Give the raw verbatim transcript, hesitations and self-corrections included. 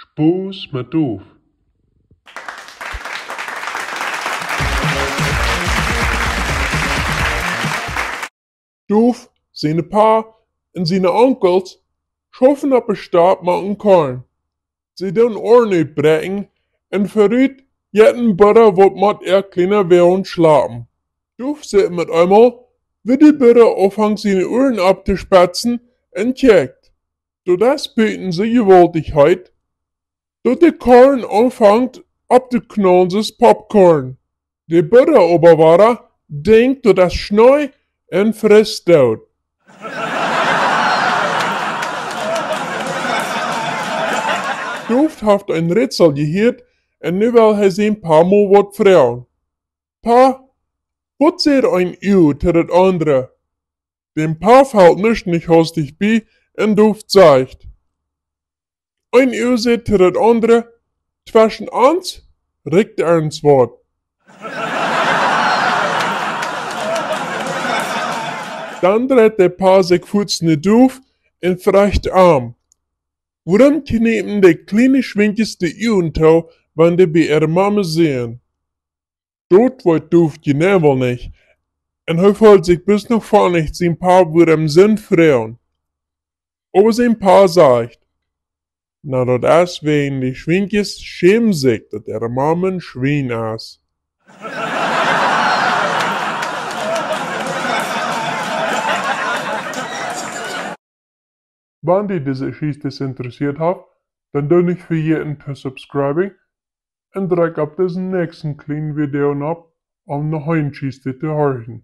Spaß met Duf. Duf, siene Pa un siene Onkels schaufen opp de Stap met een Korn. See doonen Oaren utbräakjen un verut jeit een Budda, waut met äa kjliena Woagen schlapen. Duf sitt met eemol, woo de Budda aunfangt siene Uaren opptospetzen un kjikjt. Daut es buten soo jewaultich heet, daut de Korn aunfangt opptoknaulen soo aus Popcorn. De Budda oba wada denkjt, daut es Schnee, un frisst daut. Duf haft een Rätsel jehieet un nu well hee sien Pa mol waut froagen. Pa, waut sajcht een Uag to daut aundre? Däm Pa felt nuscht nich haustich bie un Duf sajcht: Een Uag sajcht to daut aundre: Tweschen ons rikjt irjent waut. Dan dreit de Pa sikj fuaz no Duf un froagt am: Wuarom kjniepen de kjliene Schwinkjes de Uagen too, wan dee bie äare Mame sent? Daut weet Duf jeneiw nich, un hee feelt sikj bloos noch funny, sien Pa wudd am soont froagen. Oba sien Pa sajcht: Na, daut es wäajen de Schwinkjes schämen sikj, daut äare Mame een Schwien es. Wan die dise Jeschicht interessieet haft, dan doo nich vejäten to subscriben un drekj opp disen näakjsten kjlienen Video nopp, om noch eene Jeschicht to horchen.